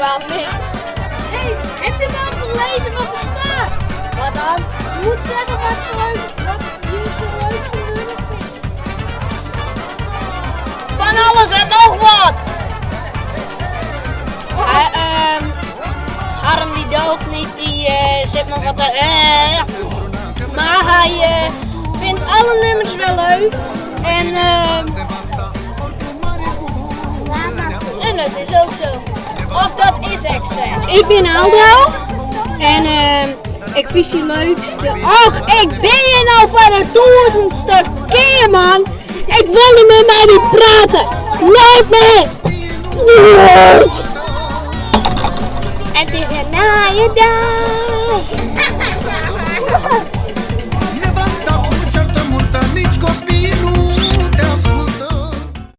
Totaal niet. Hey, heb je wel gelezen wat er staat? Wat dan? Je moet zeggen wat, ze leuk, wat je zo leuk van nummer vindt. Van alles en nog wat! Harm die doogt niet, die zit maar wat te... maar hij vindt alle nummers wel leuk. En, en dat is ook zo. Of dat is exact. Ik ben Aldo. En ik vind je leukste. Ach, ik ben je nou van de duizendste keer, man. Ik wil niet meer met je praten. Nooit meer. Nooit. Het is een naaie dag.